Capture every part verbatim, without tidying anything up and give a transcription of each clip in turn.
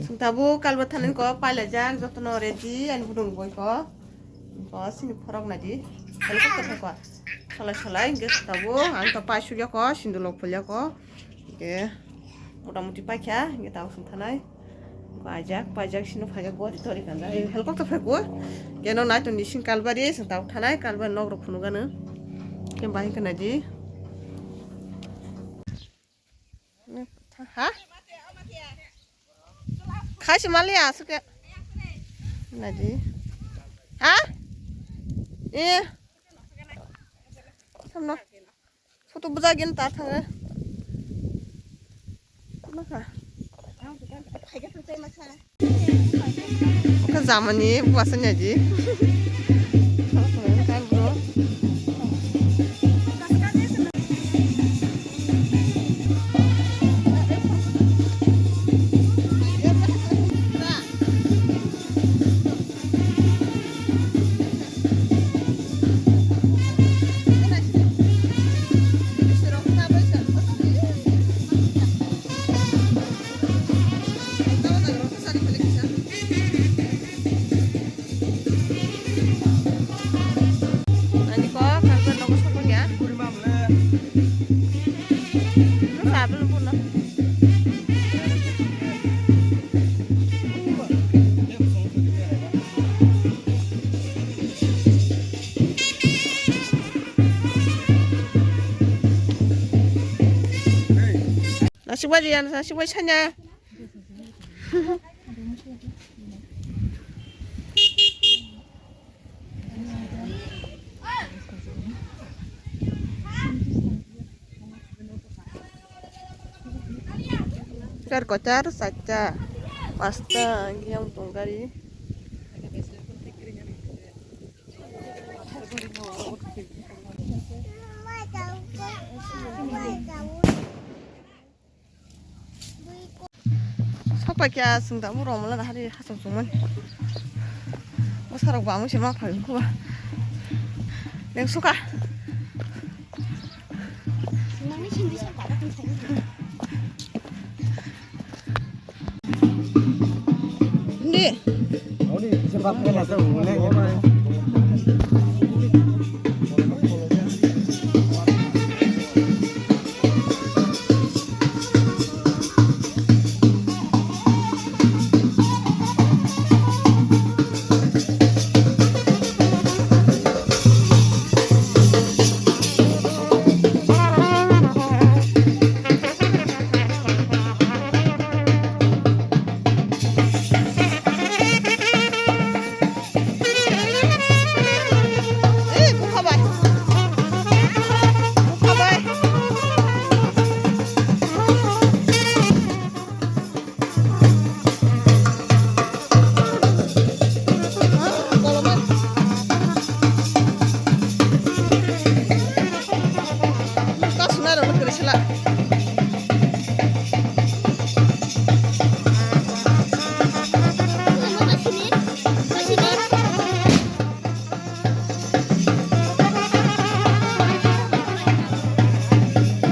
Chwng tabuk kalba thanani kok pailajak, jotono ready, ani budung boi kok. Bo sini phorok naidi. Helicopter kok. Solai solai, hwnkhe chwng tabuk, ang to pai sugya kok, sindulok phulia kok. Hwnkhe motamuti paikha, hwnkhe tabuk chwng thanai. Paijak, paijak, sino phaijak, bo tori kanja. Helicopter phai kok. Hwnkhe no nai to nising kalbari, chwng tabuk thanai, kalbari nok rok phunukgano. Hwnkhe bahai khe naidi. Ha? Khaisi mali aswk ya. Naji. Ha? Eh. Samno. Photo bujagin ta thanga. Maka. Ka jamani buasa nyaji. Ani kok, kangkar nogo sokol ya. Lu sabil puno. Nasik baji ya, nasik baji sanya. Kar kochar, sacha, pasta, giam tong gari. Sokpai khe chwng da oro mala hari hachal chwngmani. Bwsarok bamwi se ma phai wngkha ba. Neng suka. Hindi.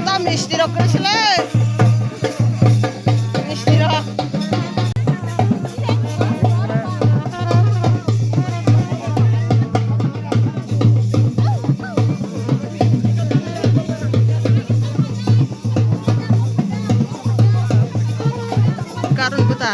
Ta misti rok kwrwi se le. Misti rok. Karun buta.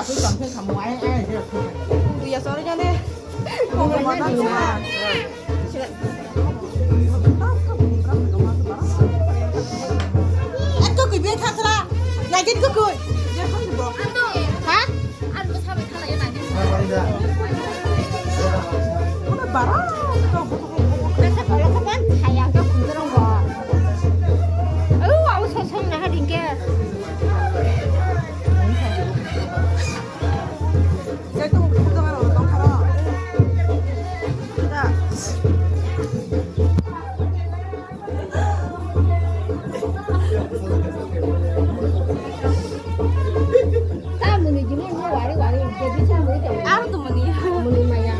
Tui ya sori jane. Kong mana sila. Ekko kui be thasra. Lagin ko kui. Ha? Ano sabai thala ya nani. Mana bara. Kasa kala kapan saya ke kunturong ko. Oh, aku sosong nah dingke. Aro to mani. Mani maya.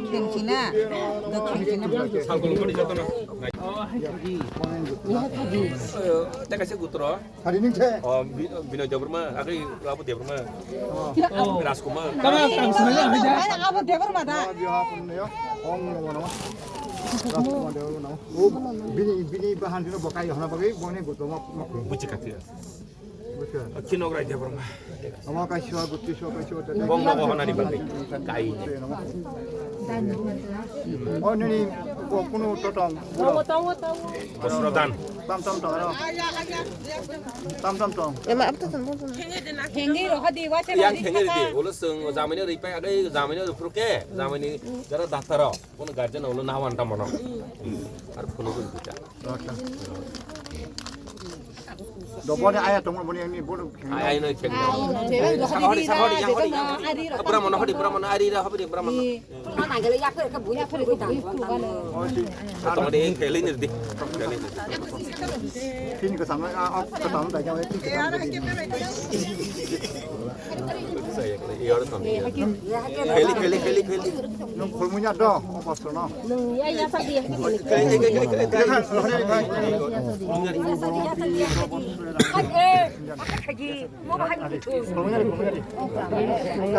Khengchina, do khengchina. Tei kaisa gutro. Sari ning se. O, Bi-, Binoy Debbarma, agwi Abu Debbarma. Oh. Rajkumar. Tama, tama, tama, tama. Abu Debbarma da. Om Namo Namah. Rajkumar Debbarma. O, bini, bini bahan dino bokai hona bagai, boni gutro ma, ma. Buchi kathi. Buchi. Kinograi Debbarma. Ama kaisa, guti so kaisa, tete. Bong nogo honani bagwi. Kai. O nini ko kunu totong. Tongo, tongo, tongo. Bosro dan. Tam tam tong aro. Tam tam tong. Ema apta tan bosro. Khengi ro hadi wa se. Yang khengi di. Ulo sung jamani ri pai agai jamani ro pruke. Jamani jara daktaro. Kono guardian ulo nawan tamono. Ar kono kono kita. Doboni aya tongmo boni ani bono. Aya no chek. Sakori sakori ya hori. Brahmana hori brahmana ari ra hori brahmana. Tongde kheli nirdi. Kheli nirdi. Sini ke sama ah ke sama da jang. Kheli kheli kheli kheli. Nung khulmunya do, o pastor no. Nung ya ya sa dia.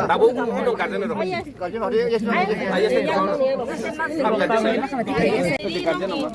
Tabuk hono garden ro. Garden ro, yes, yes. Garden ro.